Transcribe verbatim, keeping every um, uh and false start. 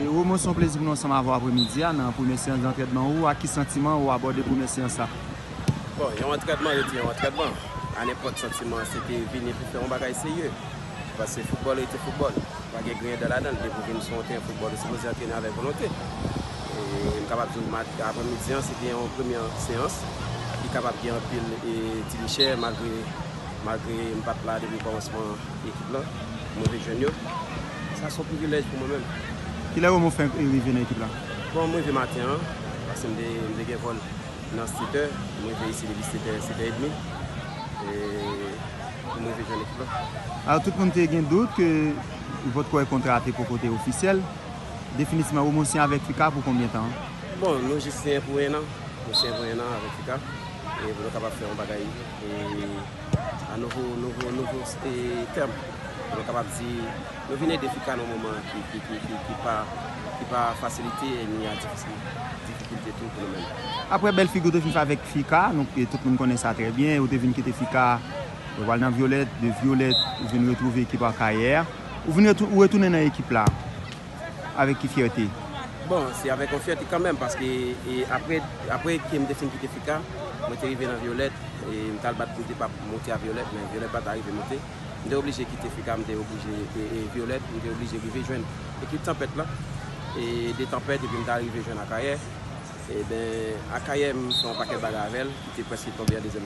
Romeo, se yon plezi pou nou ansanm avè w apremidi a nan premyè seyans dantrèdman ou. Ak ki santiman ou abòde premyè seyans la? Bon, yon antrèdman rete yon antrèdman. A nenpòt santiman, se te vini pou fè yon bagay serye. Paske foutbòl rete foutbòl. Pa gen griyen dan ladan l. Depi w vin sou yon teren foutbòl, ou sipoze antrene avèk volonte. E m kapab di w, apremidi an, se te yon premyè seyans ki kapab gen anpil e, ti lichè, malgre, malgre m pa t la depi kòmansman ekip lan, m rive jwenn yo. Sa se yon privilèj pou mwen menm. Kilè Romeo fenk rive nan ekip la? Bon, m rive maten an, paske m te, m te gen vòl nan sèt è, m rive isi depi sèt è, sèt è edmi. E pou m rive jwenn ekip la. Alò, tout moun te gen dout ke vòt kò kontra te poko te ofisyèl. Definitivman, Romeo siyen avèk Fika pou konbyen tan? Bon, nou jis siyen pou en an. Nou siyen pou en an avèk Fika. E pou nou kapab fè yon bagay e, a nouvo, nouvo, nouvo e, tèm. Pou nou kapab di, nou vin ede Fika nan yon moman ki, ki, ki, ki, ki pa, ki pa fasilite, ni a difisil, difikilte tou pou nou menm. Aprè bèl figi ou te fin fè avèk Fika, nou, e tout moun konnen sa trè byen, ou te vin kite Fika, ou pral nan Vyolèt, de Vyolèt, ou vin retwouve ekip Akayè a. Ou vin retou, ou retounen nan ekip la. Avèk ki fyète? Bon, se avèk yon fyète kanmenm, paske e, apre, apre ke m te fin kite Fika, mwen te rive nan Vyolèt, e m t al bat, m te pa monte a Vyolèt, men Vyolèt pa t arive monte. M te oblije kite Fika, m te oblije e, e, Vyolèt, m te oblije rive jwenn ekip Tanpèt la. E de Tanpèt, epi m t al rive jwenn Akayè. Eben, Akayè, m fè yon pakèt bagay avè l, ki te prèske tonbe an dezyèm